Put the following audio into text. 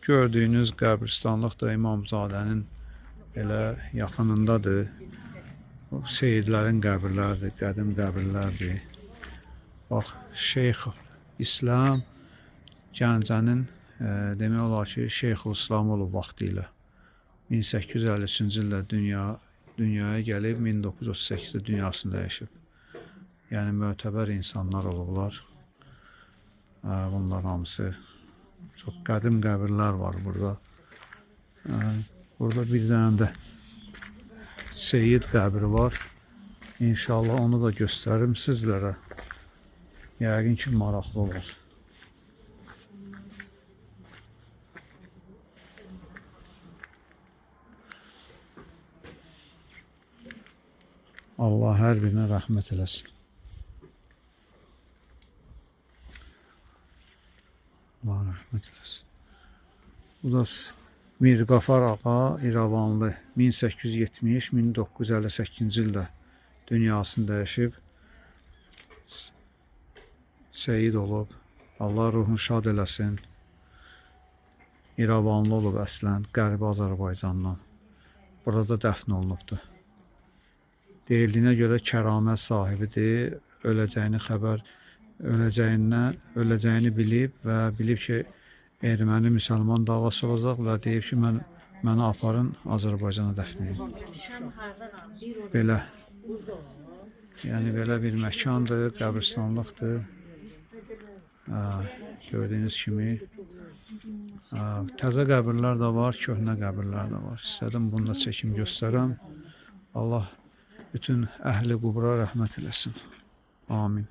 Gördüyünüz qəbristanlıq da İmamzadənin elə yaxınındadır. O seyidlərin qəbirləridir, qədim qəbirlərdir. Bax, Şeyx İslam Gəncənin demək olar ki, Şeyxülislam olub vaxtilə. 1853-cü ildə dünyaya gəlib, 1938-də dünyasını dəyişib. Yəni mötəbər insanlar olublar. Bunlar hamısı çox qədim qəbirlər var burada. Burada bir dənə də Seyid qəbri var. İnşallah onu da göstərim sizlərə. Yəqin ki, maraqlı olar. Allah hər birinə rəhmət eləsin. Allah rəhmət eləsin. Bu da Mirqafar ağa İrəvanlı 1870-1958-ci ildə dünyasını dəyişib. Seyid olub. Allah ruhunu şad eləsin. İrəvanlı olub əslən, Qərbi Azərbaycandan. Burada dəfn olunubdur. Deyildiyinə görə kəramət sahibidir. Öləcəyini bilib və bilib ki, erməni müsəlman davası olacaq və deyib ki, məni aparın Azərbaycana dəfn edin. Belə. Yəni belə bir məkandır, qəbristanlıqdır. Gördüyünüz kimi təzə qəbirlər də var, köhnə qəbirlər də var. İstədim bunu da çəkim göstərəm. Allah bütün əhli qubra rəhmət eləsin. Amin.